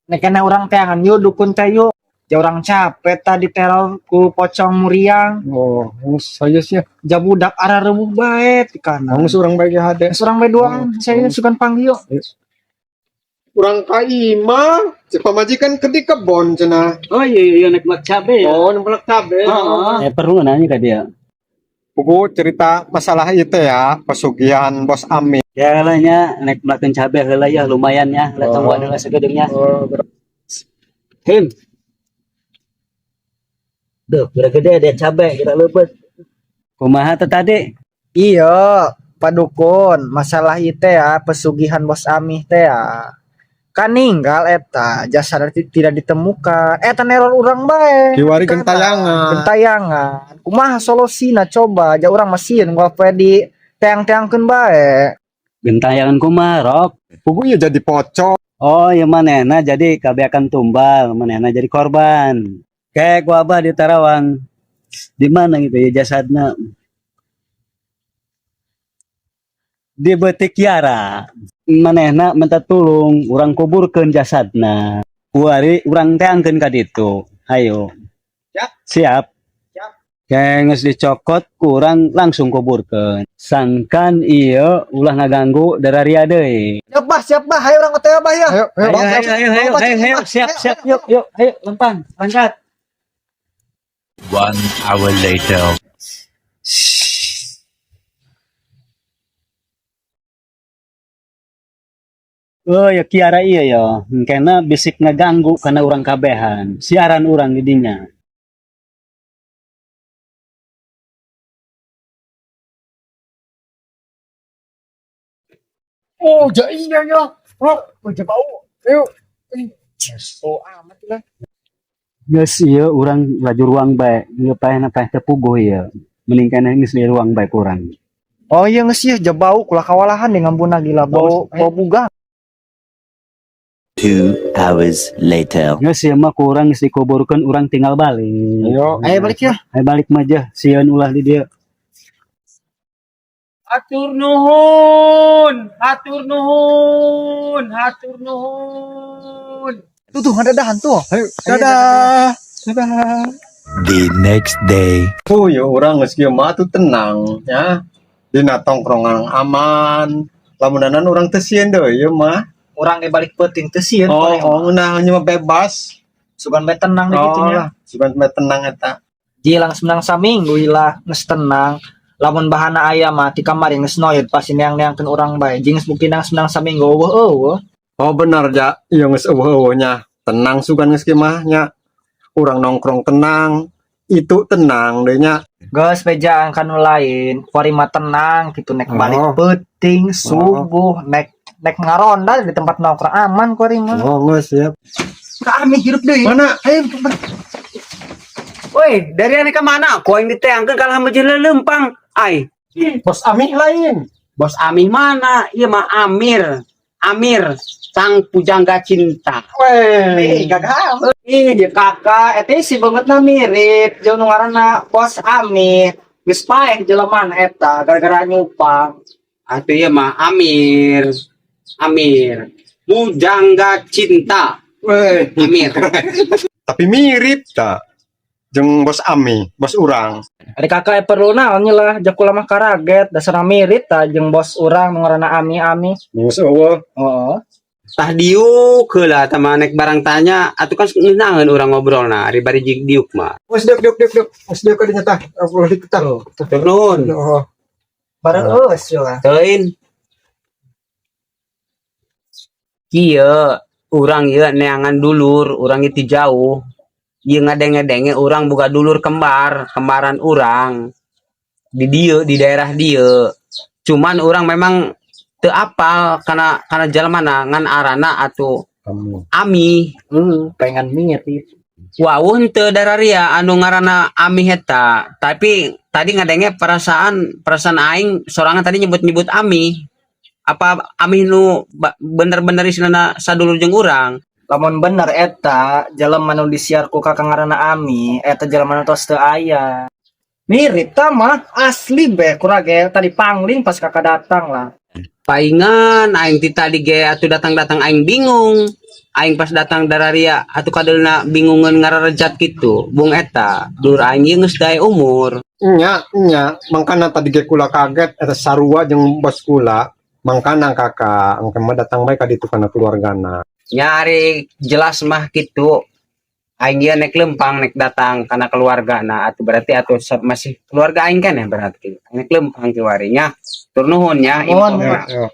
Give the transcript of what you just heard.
Nek kena urang teangan yuk dukun teh yuk. Ja urang capek tadi teror ku pocong muriang. Oh, geus saya sih. Ja budak arareuweuh bae ti kana. Geus urang bae ge hade. Geus urang bae doang, saya sugan panggil yuk. Urang ka imah, cek pamajikan ke di kebon cenah. Oh iya, iya, nek melak cabe ya. Oh, nempelak cabe. Heeh. Eh, perlu nanya ke dia. Buku cerita masalah itu ya, pesugihan Bos Ami. Ya lah nya, nek melakukan cabe heula ya lumayan ya, lah tunggu heula segedengnya. Oh, Him. Duh, udah gede dia cabe, kira lebet. Kumaha teh tadi? Iya, Pak Dukun, masalah itu ya, pesugihan Bos Amih teh ya. Kan ninggal eta, jasad tidak ditemukan. Eta neror urang bae. Kiwari gentayangan. Gentayangan. Kumaha solusina coba, ja urang mesin gua poe di teang-teangkeun bae. Gentayangan kumaha, Rok? Buku ya jadi pocong. Oh, ya manehna jadi kabeakan tumbal, manehna jadi korban. Kayak gua abah di Tarawang. Di mana gitu ya jasadna? Di Betik Kiara. Manehna minta tulung, urang kuburkeun jasadna. Kuari urang teangkeun ka ditu. Hayo. Siap. Siap. Siap. Kayak geus dicokot kurang langsung kuburkeun. Sangkan ieu ulah ngaganggu dararia deui. Siap bah, siap bah, hayo urang OTW bah ya. Ayo, ayo. Ayo, ayo, ayo, ayo, ayo, ayo, siap, siap, yuk, yuk, ayo, lempang, berangkat. 1 hour later. Oh ya Kiara iya ya, karena bisik ngeganggu karena orang kabehan, siaran orang didinya. Oh, ja iya ya. Oh, ja bau. Ayo. Oh, amat lah. Geus ieu urang laju ruang bae, ieu paehna paeh teu puguh ieu. Mending keneh geus di ruang bae kurang. Oh iya geus ieu ja bau kula kawalahan deh ngambuna gila bau bau buga. 2 hours later. Geus ieu mah kurang geus dikuburkeun urang tinggal balik. Ayo. Ayo balik ya. Ayo balik mah jah, sieun ulah di dieu. Hatur nuhun, hatur nuhun, hatur nuhun. Tuh tuh ada dahan tuh. Ayo, dadah. Dadah. The next day. Oh, ya urang geus kieu mah tuh tenang ya. Dina tongkrongan aman. Lamunanan urang teu sieun deui ieu mah. Urang ge balik peuting teu sieun. Oh, oh, nah nya mah bebas. Sugan bae tenang di Oh, kitu nya. lah, sugan bae tenang eta. Ji langsung menang saminggu ilah geus tenang. Lamun bahana aya mah ti kamari geus noyot pasti neang-neangkeun urang bae. Jeung geus bukti nang menang saminggu eueuh eueuh. Oh benar ja, ieu geus eueuh-eueuh nya. Tenang sugan geus kieu mah nya. Urang nongkrong tenang, itu tenang deh nya. Geus bejaan kanu lain, kuari mah tenang kitu nek balik Oh. peuting subuh nek nek ngaronda di tempat nongkrong aman kuari mah. Oh, geus siap. Kami hirup deui. Mana? Ayo. Woi, dari ane ke mana? Kau yang diteangkeun kalah sama jeung leumpang. Ai, Bos Amih lain. Bos Amih mana? Ieu mah Amir. Amir, sang pujangga cinta. Weh. Ih, gagal. Ih, dia kakak, eta si bangetna mirip jeung nu ngaranna Bos Amir. Geus paeh jelema eta gara-gara nyupang. Atuh ieu mah Amir. Amir, pujangga cinta. Weh. Amir. Tapi mirip tak? Jeung Bos Ami, bos urang. Ari kakak perlu naon lah, jakula mah karaget, dasarna mirip ta jeung bos urang nu ngaranna Ami Ami. Geus eueuh. Heeh. Tah diuk heula tah mah nek barang tanya atuh kan ngeunaheun urang ngobrolna ari bari jig diuk mah. Geus diuk diuk diuk diuk. Geus diuk ka dinya tah. Ulah diuk tah. Tur nuhun. Oh. Bareng geus lah. Teuing. Kieu urang ieu neangan dulur, urang itu jauh. Ieu ngadenge-denge urang boga dulur kembar, kembaran urang di dieu, di daerah dieu. Cuman urang memang teu apal kana jalmana ngan arana atuh Kamu. Ami. Pengen mirip. Wawuh henteu dararia anu ngaranna Ami eta, tapi tadi ngadenge perasaan aing sorangan tadi nyebut-nyebut Ami. Apa Ami nu bener-bener istilahna sadulur jeung urang? Lamun bener eta jelema nu disiar ku kakak ngaranna Ami, eta jelema nu tos teu aya. Mirip ta mah asli be kurang ge tadi pangling pas kakak datang lah. Paingan aing ti tadi ge atuh datang-datang aing bingung. Aing pas datang dararia atuh kadeulna bingungeun ngararejat kitu. Bung eta, dulur aing ieu geus dae umur. Nya, nya, mangkana tadi ge kula kaget eta sarua jeung bos kula. Mangkana kakak, engke mah datang bae ka ditu kana keluargana. Nya ari jelas mah kitu. Aing ieu nek lempang nek datang kana keluargana atuh berarti atuh masih keluarga aing kan ya berarti. Nek lempang kiwari nya. Tur nuhun nya. Nuhun. Info. Yo.